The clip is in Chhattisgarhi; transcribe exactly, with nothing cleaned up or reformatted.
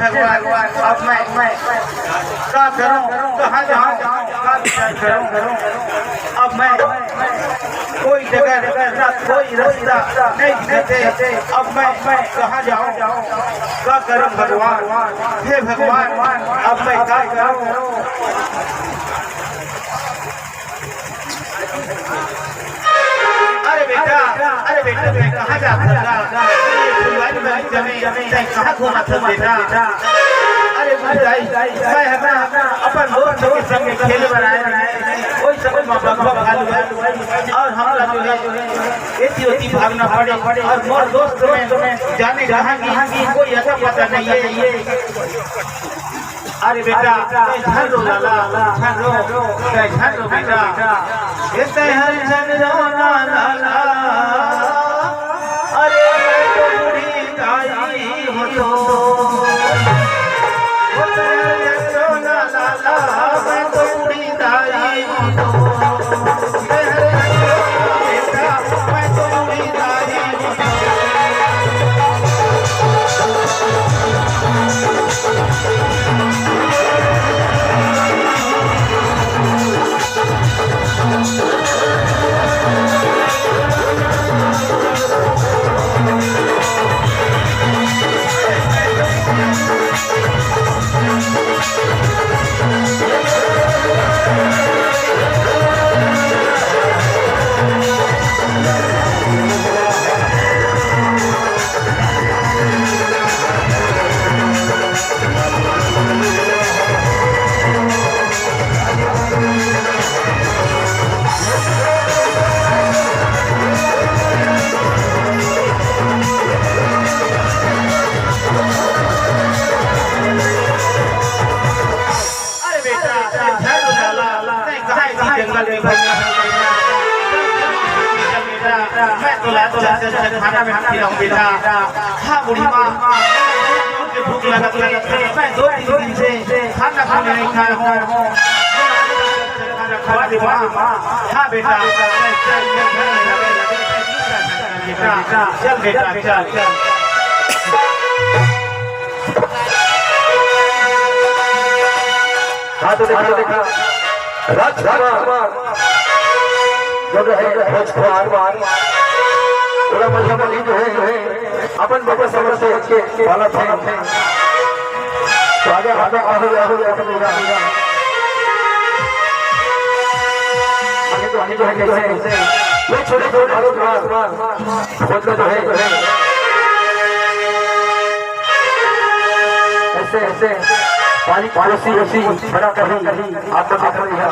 भगवान, अब मैं, मैं का करूं, कहां जाऊं, का विचार करूं? अब मैं कोई जगह, ना कोई रास्ता नहीं दिखते। अब मैं, मैं कहां जाऊं, का करूं भगवान? हे भगवान, अब मैं का करूं? अरे बेटा, अरे बेटा, तैं कहाँ जात हस गा? ये फुलवारी बगीचा में तैं कहाँ घूमत हस बेटा? अरे दाई, मैं ह ना अपन दोस्त के संग खेले बर आए रहें। वही समय में बघवा भालू आइस अउ हमला जो है एती ओती भागना पड़े अउ मोर दोस्त में जाने कहाँ गिस, कोई अता पता नहीं है। अरे बेटा, तैं झन रो लाला, झन रो, तैं झन रो बेटा। ए तैं हर झन रो ना लाला, अरे मैं तो बूढ़ी दाई हों तो। ओ तैं हर झन रो ना लाला, मैं तो बूढ़ी दाई हों तो। अरे बेटा, झन रो लाला, तैं कहाँ इसी जंगल में भटका है बेटा? मैं तोला अच्छा अच्छा खाना में खिलाऊं बेटा। हाँ बूढ़ी माँ, मुझे भूख लगत है, मैं दो तीन दिन से खाना पानी नहीं खाया हूँ। खवा दे माँ। हाँ बेटा, चल, चल, चल, चल, चल, चल, चल, चल, चल, चल, चल। हाँ, तो देखा, देखा, राजकुमार, जो है, राजकुमार, पूरा मल्ला मल्ली जो है, जो है, अपन बाबा समझ के, के पाला था। तो आगे, आगे, आगे, आगे, आगे, आगे। आगे तो, आगे तो है, कैसे? ये छोटे, छोटे, राजकुमार। खोदना जो है, ऐसे, ऐसे, बारीक कोसी, कोसी, बड़ा कहीं, आपको दिखा दिया।